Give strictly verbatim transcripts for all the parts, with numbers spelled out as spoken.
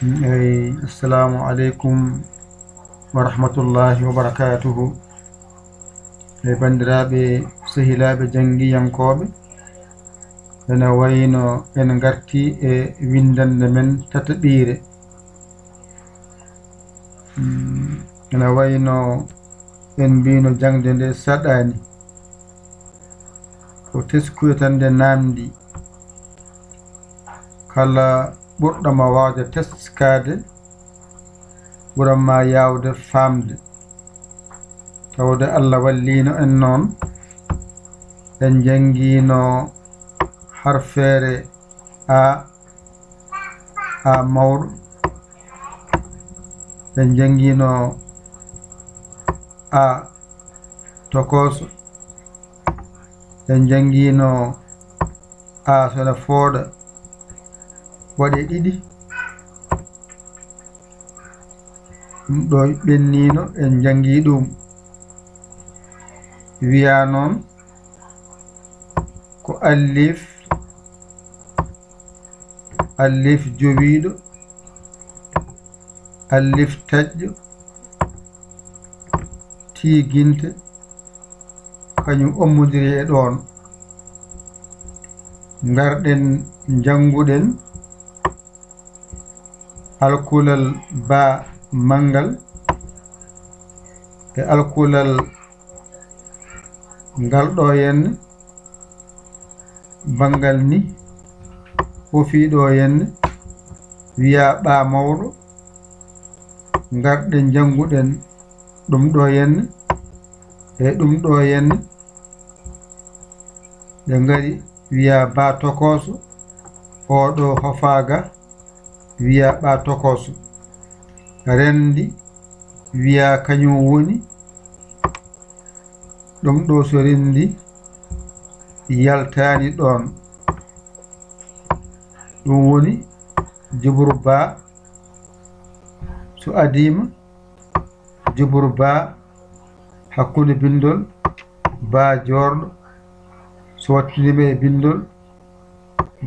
Eyi, assalamu aleykum wa rahmatullahi wa barakatuhu. E banndiraaɓe, sehilaaɓe janngiyankooɓe, ene wayno en ngarti e winndannde men tataɓiire. Mm, ene wayno en mbino jaŋde nde saɗaani. Ko teskuye tan nde naamndi. Kala ɓurɗo ma waawde teskaade, ɓuran ma yaawde faamde. Tawde Allah walliino en noon, en njanngiino harfeere A, A mawɗo. En njanngiino A tokooso. En njanngiino A so ene fooɗa waɗe ɗiɗi. Ɗum ɗo ɓenniino, en njanngi ɗum. Wiyaa noon ko alif, alif jowiiɗo, alif taƴƴo, tiiginte, kañum ommondiri e ɗoon. Ngarɗen njannguɗen alkulal baa manngal e alkulal ngal ɗo henne, banngal ni, o fii ɗo henne, wiyaa ɓaa mawɗo, ngarɗen njannguɗen ɗum ɗo henne, e ɗum ɗo henne, ɓe ngari wiyaa baa tokooso, oo ɗo hofaaga wiyaa ɓaa tokooso. Renndi wiyaa kañum woni ɗum ɗo so renndi yaltaani ɗoon. Ɗum woni jubur baa so adiima, jubur baa hakkunde binndol, baa joorɗo so wattindiima e binndol,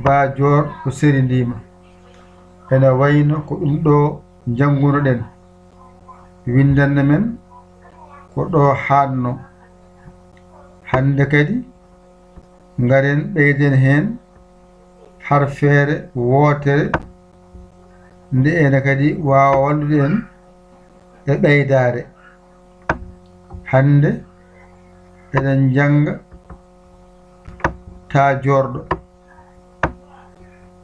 baa joorɗo serindiima. Ene wayno ko ɗum ɗo njanngunoɗen. Winndannde men ko ɗo haɗno. Hannde kadi, ngaren ɓeyden heen harfeere wootere, nde ene kadi waawa wallude en e ɓeydaare. Hannde eɗen njannga taa joorɗo.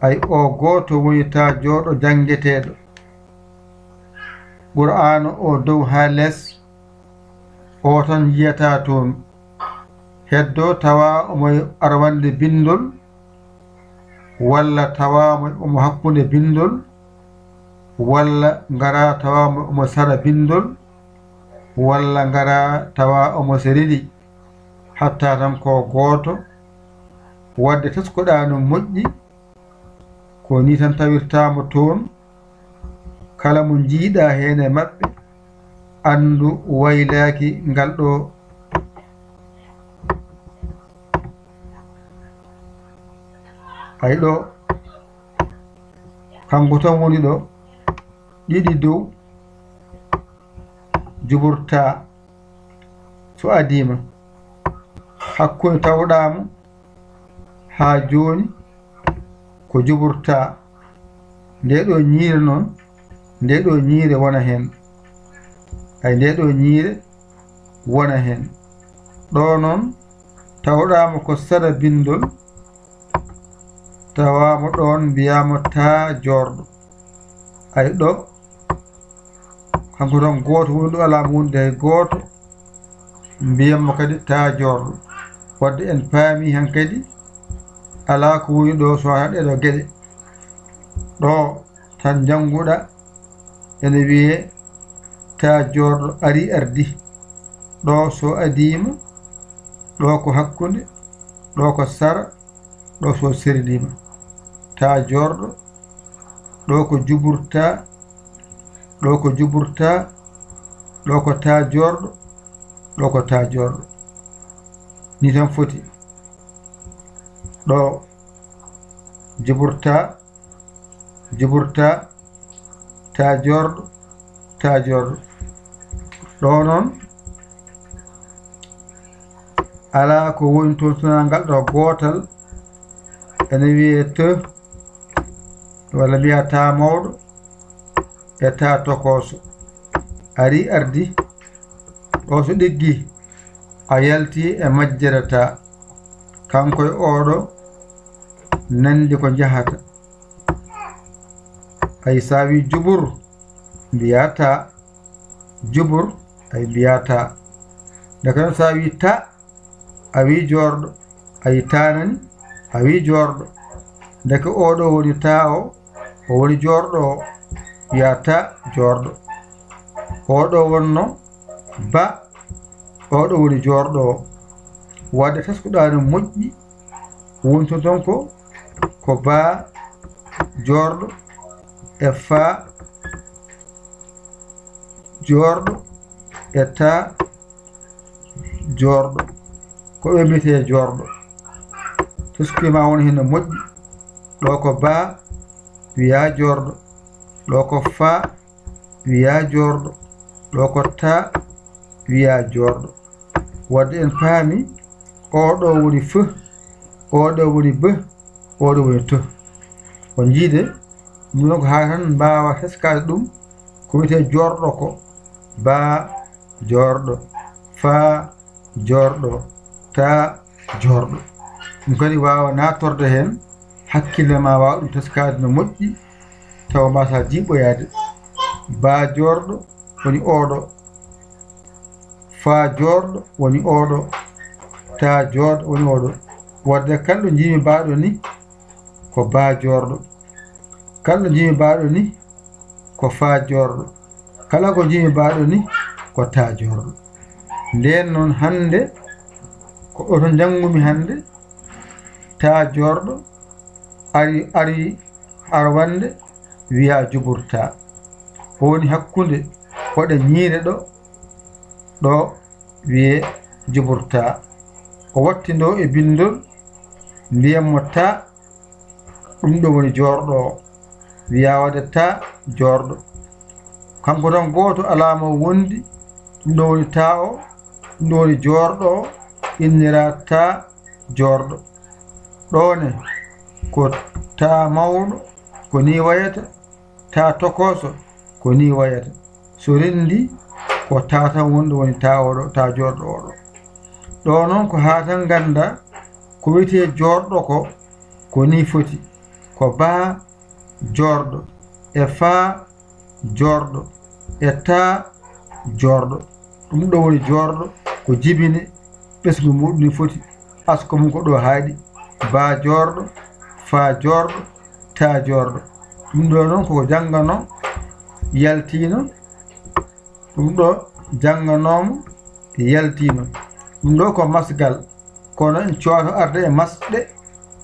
Ay, o gooto woni taa joorɗo janngeteeɗo. Qur'aana o dow haa les, o tan njiyataa toon. Heddo tawa omo arwande binndol, walla tawa omo, omo hakkunde binndol, walla ngara tawa omo, omo sara binndol, walla ngara tawa omo seridi. Hatta tan ko gooto. Wadde teskoɗaa no moƴƴi, ko ni tan tawirtaamo toon. Kala mo njiiɗaa heen e maɓɓe, anndu waylaaki ngal ɗo. Ay ɗo, kanko tan woni ɗo, ɗiɗi dow, juburtaa so adiima. Hakkunde tawɗaamo haa jooni ko juburtaa. Nde ɗo ñiire noon, nde ɗo ñiire wona heen. Ay, nde ɗo ñiire wona heen. Ɗo noon tawɗaamo ko sara binndol, tawaamo ɗoon mbiyaamo taa joorɗo. Ay ɗo, kanko tan gooto woni ɗo, alaa mo wondi hay gooto. Mbiyanmo kadi taa joorɗo. Wadde en paami hankadi alaa ko woni ɗo so wonaa ɗeɗo geɗe. Ɗo tan njannguɗaa ene wiyee taa joorɗo arii ardii. Ɗo so adiima, ɗo ko hakkunde, ɗo ko sara, ɗo so serindiima. Taa joorɗo, ɗo ko juburtaa, ɗo ko juburtaa, ɗo ko taa joorɗo, ɗo ko taa joorɗo. Ni tan foti. Ɗo juburtaa, juburtaa, taa joorɗo, taa joorɗo. Ɗo noon, alaa ko woni toon, so wonaa ngal ɗo gootal, ene wiyee te, walla mbiyaa taa mawɗo e taa tokooso. Ari ardi, ɗo so ɗiggi, a yalti e majjere taa. Kanko e oɗo nanndi ko njahata. Ay, so a wii jubur, mbiyaa taa. Jubur, ay, mbiyaa taa. Ndeke noon, so a wii taa, a wii joorɗo. Ay, taa nani, a wii joorɗo. Ndeke oɗo woni taa o, o woni joorɗo o. Wiyaa taa joorɗo. Oɗo wonno ba, oɗo woni joorɗo o. Wadde teskuɗaa no moƴƴi, wonto toon ko, ko baa joorɗo e faa joorɗo e taa joorɗo. Ko ɓe mbiyetee joorɗo. Teskuɗii ma won heen no moƴƴi. Ɗo ko baa, wiyaa joorɗo. Ɗo ko faa, wiyaa joorɗo. Ɗo ko taa, wiyaa joorɗo. Wadde en paami, oɗo woni fe, oɗo woni be, oɗo woni to. On njiide, ɗum ɗon ko haa tan mbaawa teskaade ɗum, ko wiyetee joorɗo ko, baa joorɗo, faa joorɗo, taa joorɗo. Ɗum kadi waawa naatorde heen, hakkille ma waawa ɗum teskaade no moƴƴi, tawa mbaasaa jiiɓoyaade. Baa joorɗo woni oɗo. Faa joorɗo woni oɗo. Taa joorɗo woni oɗo. Wadde kala ɗo njiimi baaɗo ni, ko baa joorɗo. Kala ɗo njiimi baaɗo ni, ko faa joorɗo. Kala ko njiimi baaɗo ni, ko taa joorɗo. Ndeen noon hannde, ko oto njanngumi hannde, taa joorɗo, ari, ari arwannde, wiyaa jubur taa. O woni hakkunde hoɗe ñiire ɗo, ɗo wiyee jubur taa. O watti ndo e binndol, mbiyen mo taa, ɗum ɗo woni joorɗo o. Wiyaa waɗde taa joorɗo. Kanko tan gooto alaa mo wondi, ɗum ɗo woni taa o, ɗum ɗo woni joorɗo o, inniraa taa joorɗo. Ɗo ne, ko taa mawɗo, ko nii wayata, taa tokooso, ko nii wayata. So renndii, ko taa tan woni ɗo woni taa oɗo, taa joorɗo oɗo. Ɗo noon ko haa tan nganndaa ko wiyetee joorɗo ko, ko nii foti. Ko baa joorɗo, e faa joorɗo, e taa joorɗo. Ɗum ɗo woni joorɗo ko jibine ɓesngu muɗum ni foti. Asko mum ko ɗo haaɗi. Baa joorɗo, faa joorɗo, taa joorɗo. Ɗum ɗo noon koko jannganoo, yaltiino. Ɗum ɗo jannganooma, yaltiino. Ɗum ɗo ko masgal. Kono en cooto arde e masɗe.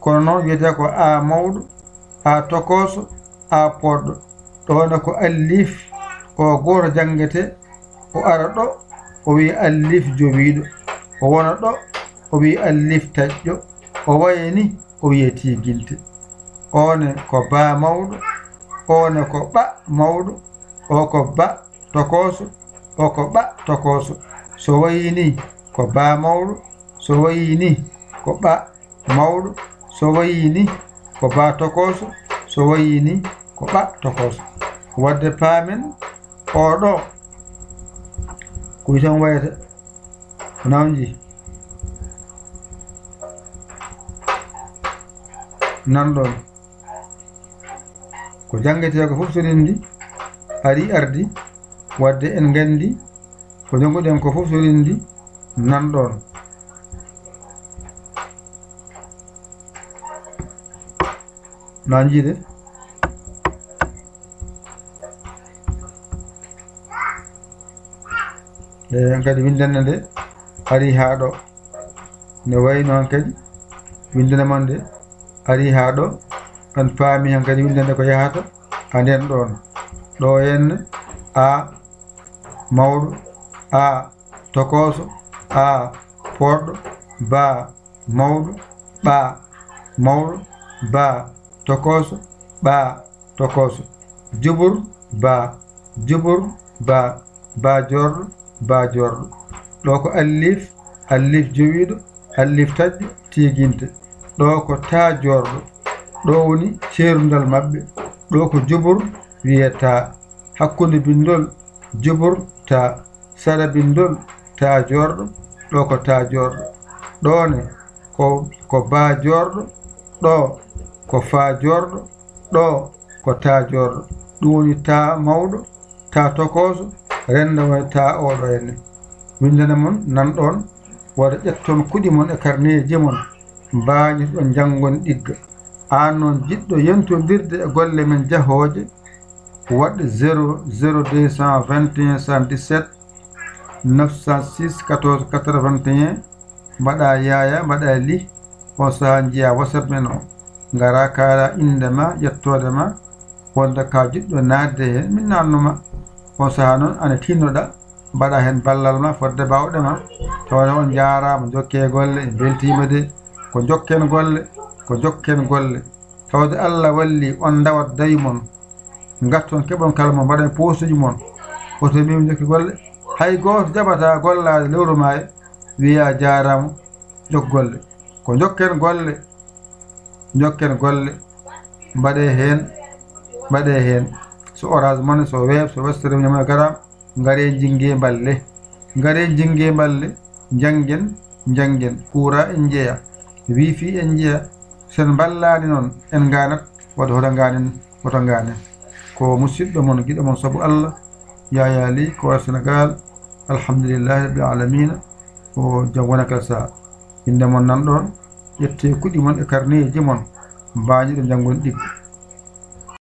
Kono noon wiyetee ko a mawɗo, a tokooso, a poɗɗo. Ɗo ne ko allif, o gooto janngetee, o ara ɗo, o wiya allif jowiiɗo. O wona ɗo, o wiya allif taƴƴo. O waya ni, o wiya tiiginte. O ne ko baa mawɗo, o ne ko ɓa mawɗo, o ko ba tokooso, o ko ɓa tokooso. So wayii ni, ko baa mawɗo, so wayii ni, ko ɓa mawɗo, so wayii ni, ko baa tokooso, so wayii ni, ko ɓa tokooso. Wadde paamen, oɗo, ko wiy tan wayata, ko nawji. Nan ɗon. Ko janngetee ko fof so renndi, arii ardi, wadde en nganndi ko jannguɗen ko fof so renndi, nan ɗon. Na njiide? E, en kadi winndannde nde arii haa ɗo. Ne wayi noon kadi, winndere mon nde arii haa ɗo, on paami han kadi winndere nde ko yahata haa ndeen ɗoon. Ɗo henne, a mawɗo, a tokooso, a poɗɗo, ba mawɗo, ɓa mawɗo, ba tokooso, ɓa tokooso. Jubur, Ba, jubur, ba, ba joorɗo, ba joorɗo. Ɗo ko allif, allif jowiiɗo, allif taƴƴo, tiiginte. Ɗo ko taa joorɗo. Ɗo woni ceerundal maɓɓe. Ɗo ko jubur, wiyee taa. Hakkunde binndol, jubur, taa. Sara binndol, taa joorɗo. Ɗo ko taa joorɗo. Ɗo ne, ko, ko baa joorɗo. Ɗo, ko faa joorɗo. Ɗo, ko taa joorɗo. Ɗum woni taa mawɗo, taa tokooso, rennda woni taa oɗo henne. Winndane mon nan ɗoon, wata ƴetton kuɗi mon e karneeji mon, mbaañi ɗo njanngon ɗigga. Aan noon jiɗɗo yentondirde e golle men jahooje, waɗ zéro zéro deux cent vingt et un cent dix-sept neuf cent six quatorze quatre-vingt-un, mbaɗa yaaya, mbaɗa lih, on sahaa njiya WhatsApp men o. Ngara kaala innde ma, ƴettoode ma, wonde ka jiɗɗo naatde heen, min naatnu ma. On sahaa noon, ana tinnoɗa, mbaɗa heen ballal ma fodde baawɗe ma. Tawde on njaaraama, njokkee golle, en mbeltiima de. Ko njokken golle, ko njokken golle. Tawde Allah walli on ndawat dawi mon. Ngatton keɓon kala mon, mbaɗen poosuji mon. Hoto mbiimi njokki golle. Hay gooto jaɓataa gollaade lewru maayo, wiya jaaraama, jok golle. Ko njokken golle, njokken golle. Mbaɗee heen, mbaɗee heen. So Orange Money, so Wave, so Western Union, gara, ngaree njinnge mballe. Ngaree njinnge mballe, njanngen, njanngen. Kuura en njeya, wifi en njeya. So en mballaani noon, en ngaanat, wadde hoto ngaanen, hoto ngaanen. Ko musidɗo mon, giɗo mon sabu Allah, Yaya Ly, ko Senegal. Alhamdulillahi Rabbil Alamina. Ko jam wona kala saha. Innde mon nan ɗoon, ƴettee kuɗi mon e karneeji mon, mbaañi ɗo njanngon ɗigga.